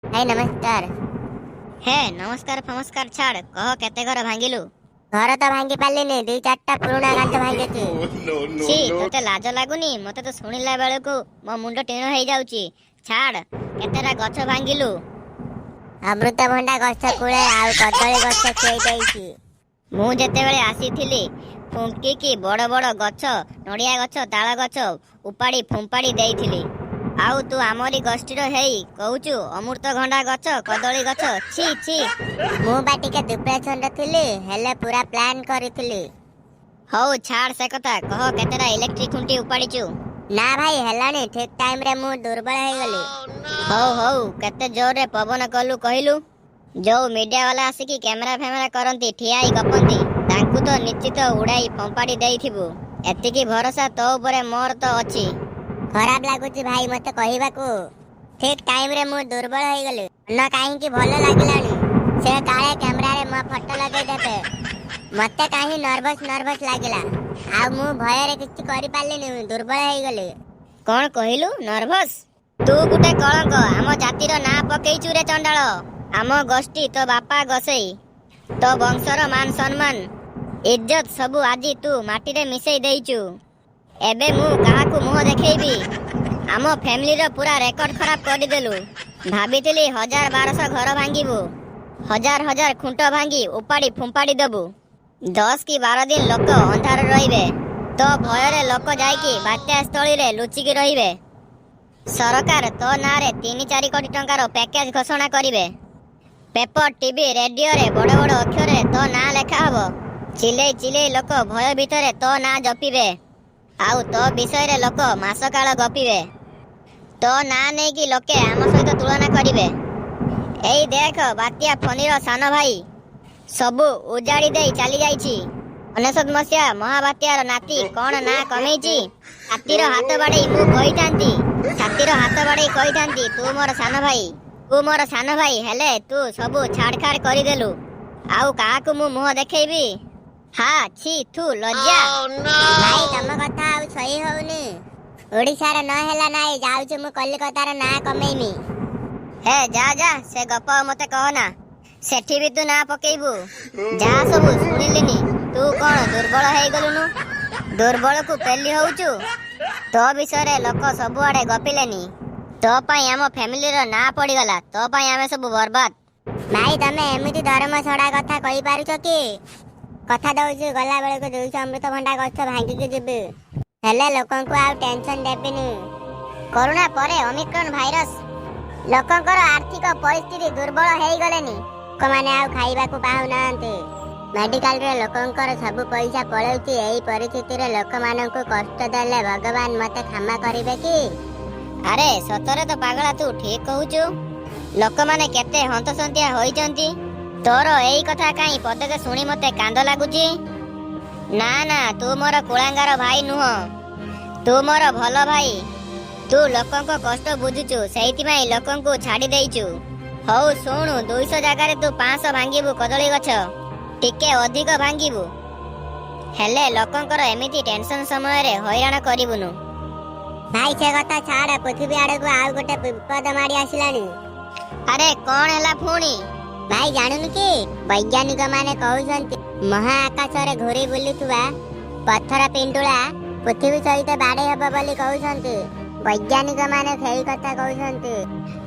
ଭାଇ, ନମସ୍କାର। ହେ, ନମସ୍କାର ଫମସ୍କାର ଛାଡ଼, କହ କେତେ ଘର ଭାଙ୍ଗିଲୁ? ଘର ତ ଭାଙ୍ଗି ପାରିଲିନି, ଦୁଇ ଚାରିଟା ପୁରୁଣା କାନ୍ଥ ଭାଙ୍ଗିଛି। ଛି, ତୋତେ ଲାଜ ଲାଗୁନି? ମତେ ତ ଶୁଣିଲା ବେଳକୁ ମୋ ମୁଣ୍ଡ ଟିଣ ହେଇଯାଉଛି। ଛାଡ଼, କେତେଟା ଗଛ ଭାଙ୍ଗିଲୁ? ଅମୃତଭଣ୍ଡା ଗଛ କୂଳେ ଆଉ କଦଳୀ ଗଛ ଥୋଇ ଦେଇଛି। ମୁଁ ଯେତେବେଳେ ଆସିଥିଲି, ଫୁଙ୍କିକି ବଡ଼ ବଡ଼ ଗଛ, ନଡ଼ିଆ ଗଛ, ତାଳ ଗଛ ଉପାଡ଼ି ଫୋମ୍ପାଡ଼ି ଦେଇଥିଲି। ଆଉ ତୁ ଆମରି ଗୋଷ୍ଠୀର ହେଇ କହୁଛୁ ଅମୃତଭଣ୍ଡା ଗଛ, କଦଳୀ ଗଛ। ଛି ଛି। ମୁଁ ବା ଟିକେ ଡିପ୍ରେସନରେ ଥିଲି, ହେଲେ ପୁରା ପ୍ଲାନ୍ କରିଥିଲି। ହଉ ଛାଡ଼ ସେ କଥା, କହ କେତେଟା ଇଲେକ୍ଟ୍ରିକ ଖୁଣ୍ଟି ଉପାଡ଼ିଛୁ? ନା ଭାଇ, ହେଲାଣି। ଠିକ ଟାଇମରେ ମୁଁ ଦୁର୍ବଳ ହେଇଗଲି। ହଉ ହଉ, କେତେ ଜୋରରେ ପବନ କଲୁ କହିଲୁ? ଯୋଉ ମିଡିଆ ବାଲା ଆସିକି କ୍ୟାମେରା ଫ୍ୟାମେରା କରନ୍ତି, ଠିଆ ହେଇ ଗପନ୍ତି, ତାଙ୍କୁ ତ ନିଶ୍ଚିତ ଉଡ଼ାଇ ଫୋପାଡ଼ି ଦେଇଥିବୁ। ଏତିକି ଭରସା ତୋ ଉପରେ ମୋର ତ ଅଛି। ଖରାପ ଲାଗୁଛି ଭାଇ ମତେ କହିବାକୁ। ଠିକ ଟାଇମରେ ମୁଁ ଦୁର୍ବଳ ହେଇଗଲି। ମନ କାହିଁକି ଭଲ ଲାଗିଲାଣି। ସେ କାଳେ କ୍ୟାମେରାରେ ମୋ ଫଟୋ ଲଗେଇଦେବେ। ମତେ କାହିଁ ନର୍ଭସ ନର୍ଭସ ଲାଗିଲା ଆଉ ମୁଁ ଭୟରେ କିଛି କରିପାରିଲିନି, ଦୁର୍ବଳ ହେଇଗଲି। କଣ କହିଲୁ, ନର୍ଭସ? ତୁ ଗୋଟେ କଳଙ୍କ, ଆମ ଜାତିର ନାଁ ପକେଇଛୁ ରେ ଚଣ୍ଡାଳ। ଆମ ଗୋଷ୍ଠୀ, ତୋ ବାପା ଗୋସେଇ, ତୋ ବଂଶର ମାନ ସମ୍ମାନ, ଇଜ୍ଜତ ସବୁ ଆଜି ତୁ ମାଟିରେ ମିଶେଇ ଦେଇଛୁ। ଏବେ ମୁଁ କାହାକୁ ମୁହଁ ଦେଖେଇବି? ଆମ ଫ୍ୟାମିଲିର ପୁରା ରେକର୍ଡ ଖରାପ କରିଦେଲୁ। ଭାବିଥିଲି 1000 1200 ଘର ଭାଙ୍ଗିବୁ, ହଜାର ହଜାର ଖୁଣ୍ଟ ଭାଙ୍ଗି ଉପାଡ଼ି ଫୋପାଡ଼ି ଦେବୁ, 10 କି 12 ଦିନ ଲୋକ ଅନ୍ଧାର ରହିବେ, ତୋ ଭୟରେ ଲୋକ ଯାଇକି ବାତ୍ୟା ସ୍ଥଳୀରେ ଲୁଚିକି ରହିବେ, ସରକାର ତୋ ନାଁରେ 3-4 କୋଟି ଟଙ୍କାର ପ୍ୟାକେଜ ଘୋଷଣା କରିବେ, ପେପର, ଟିଭି, ରେଡିଓରେ ବଡ଼ ବଡ଼ ଅକ୍ଷରରେ ତୋ ନାଁ ଲେଖା ହବ, ଚିଲେଇ ଚିଲେଇ ଲୋକ ଭୟ ଭିତରେ ତୋ ନାଁ ଜପିବେ ଆଉ ତୋ ବିଷୟରେ ଲୋକ ମାସକାଳ ଗପିବେ। ତୋ ନାଁ ନେଇକି ଲୋକେ ଆମ ସହିତ ତୁଳନା କରିବେ। ଏଇ ଦେଖ, ବାତ୍ୟା ଫନିର ସାନ ଭାଇ ସବୁ ଉଜାଡ଼ି ଦେଇ ଚାଲି ଯାଇଛି। 99 ମସିହା ମହାବାତ୍ୟାର ନାତି କଣ ନାଁ କମେଇଛି? ଛାତିର ହାତ ବାଡ଼େଇ ମୁଁ କହିଥାନ୍ତି, ଛାତିର ହାତ ବାଡ଼େଇ କହିଥାନ୍ତି, ତୁ ମୋର ସାନ ଭାଇ, ତୁ ମୋର ସାନ ଭାଇ। ହେଲେ ତୁ ସବୁ ଛାଡ଼ଖାଡ଼ କରିଦେଲୁ। ଆଉ କାହାକୁ ମୁଁ ମୁହଁ ଦେଖେଇବି? ହା, ଛି, ଥୁ, ଲଜ୍ଜା। ଭାଇ, ତମ କଥା ଆଉ ସହି ହଉନି। ଓଡିଶାର ନ ହେଲା ନାଇଁ, ଯାଉଛି ମୁଁ କଲିକତାର ନାଁ କମେଇମି। ହେ, ଯା ଯା, ସେ ଗପ ଆଉ ମତେ କହନା। ସେଠି ବି ତୁ ନାଁ ପକେଇବୁ। ଯାହା ସବୁ ଶୁଣିଲିନି, ତୁ କଣ ଦୁର୍ବଳ ହେଇଗଲୁନୁ? ଦୁର୍ବଳକୁ ପେଲି ହଉଛୁ। ତୋ ବିଷୟରେ ଲୋକ ସବୁଆଡେ ଗପିଲେନି। ତୋ ପାଇଁ ଆମ ଫ୍ୟାମିଲିର ନାଁ ପଡିଗଲା। ତୋ ପାଇଁ ଆମେ ସବୁ ବର୍ବାଦ। ଭାଇ, ତମେ ଏମିତି ଧର୍ମ ଛଡା କଥା କହିପାରୁଛ କି? କଥା ଦଉଛି, ଗଲା ବେଳକୁ 200 ଅମୃତଭଣ୍ଡା ଗଛ ଭାଙ୍ଗିକି ଯିବି, ହେଲେ ଲୋକଙ୍କୁ ଆଉ ଟେନସନ ଦେବିନି। କରୋନା ପରେ ଓମିକ୍ରନ୍ ଭାଇରସ, ଲୋକଙ୍କର ଆର୍ଥିକ ପରିସ୍ଥିତି ଦୁର୍ବଳ ହେଇଗଲେନି। ଲୋକମାନେ ଆଉ ଖାଇବାକୁ ପାଉନାହାନ୍ତି। ମେଡିକାଲରେ ଲୋକଙ୍କର ସବୁ ପଇସା ପଳଉଛି। ଏଇ ପରିସ୍ଥିତିରେ ଲୋକମାନଙ୍କୁ କଷ୍ଟ ଦେଲେ ଭଗବାନ ମତେ କ୍ଷମା କରିବେ କି? ଆରେ, ସତରେ ତ ପାଗଳା, ତୁ ଠିକ କହୁଛୁ। ଲୋକମାନେ କେତେ ହନ୍ତସନ୍ତିଆ ହୋଇଛନ୍ତି। ତୋର ଏଇ କଥା କାହିଁ ପଦକେ ଶୁଣି ମତେ କାନ୍ଦ ଲାଗୁଛି। ନା ନା, ତୁ ମୋର କୁଳାଙ୍ଗାର ଭାଇ ନୁହଁ, ତୁ ମୋର ଭଲ ଭାଇ। ତୁ ଲୋକଙ୍କ କଷ୍ଟ ବୁଝୁଛୁ, ସେଇଥିପାଇଁ ଲୋକଙ୍କୁ ଛାଡ଼ି ଦେଇଛୁ। ହଉ ଶୁଣୁ, 200 ଜାଗାରେ ତୁ 500 ଭାଙ୍ଗିବୁ କଦଳୀ ଗଛ, ଟିକେ ଅଧିକ ଭାଙ୍ଗିବୁ, ହେଲେ ଲୋକଙ୍କର ଏମିତି ଟେନସନ ସମୟରେ ହଇରାଣ କରିବୁନୁ। ଭାଇ, ସେ କଥା ଛାଡ, ପୃଥିବୀ ଆଡକୁ ଆଉ ଗୋଟେ ବିପଦ ମାଡି ଆସିଲାଣି। ଆରେ, କଣ ହେଲା ପୁଣି? ଭାଇ, ଜାଣୁନୁ କି? ବୈଜ୍ଞାନିକ ମାନେ କହୁଛନ୍ତି ମହାଆକାଶରେ ଘୁରି ବୁଲୁଥିବା ପଥର ପିଣ୍ଡୁଳା ପୃଥିବୀ ସହିତ ବାଡେଇ ହବ ବୋଲି କହୁଛନ୍ତି। ବୈଜ୍ଞାନିକ ମାନେ ସେଇ କଥା କହୁଛନ୍ତି।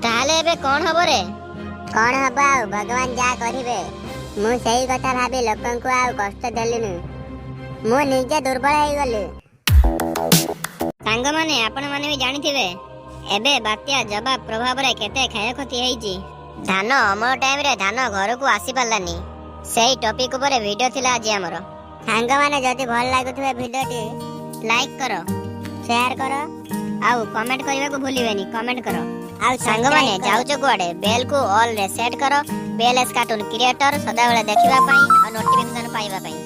ତାହେଲେ ଏବେ କଣ ହବ ରେ? କଣ ହବ ଆଉ, ଭଗବାନ ଯାହା କରିବେ। ମୁଁ ସେଇ କଥା ଭାବି ଲୋକଙ୍କୁ ଆଉ କଷ୍ଟ ଦେଲିନି। ମୁଁ ନିଜେ ଦୁର୍ବଳ ହେଇଗଲି। ସାଙ୍ଗମାନେ, ଆପଣମାନେ ବି ଜାଣିଥିବେ ଏବେ ବାତ୍ୟା ଜବାଦ ପ୍ରଭାବରେ କେତେ କ୍ଷୟକ୍ଷତି ହେଇଛି। ଧାନ ଅମଳ ଟାଇମରେ ଧାନ ଘରକୁ ଆସିପାରିଲାନି। ସେଇ ଟପିକ ଉପରେ ଭିଡିଓ ଥିଲା ଆଜି ଆମର। ସାଙ୍ଗମାନେ, ଯଦି ଭଲ ଲାଗୁଥିବ ଭିଡିଓଟି, ଲାଇକ୍ କର, ସେୟାର କର ଆଉ କମେଣ୍ଟ କରିବାକୁ ଭୁଲିବେନି, କମେଣ୍ଟ କର। ଆଉ ସାଙ୍ଗମାନେ, subscribe କର। ଯାଉଛ କୁଆଡେ? ବେଲ୍ କୁ ଅଲ୍ ରେ ସେଟ୍ କର, ବେଲ୍ ଏସ୍ କାର୍ଟୁନ କ୍ରିଏଟର ସଦାବେଳେ ଦେଖିବା ପାଇଁ ଆଉ ନୋଟିଫିକେସନ ପାଇବା ପାଇଁ।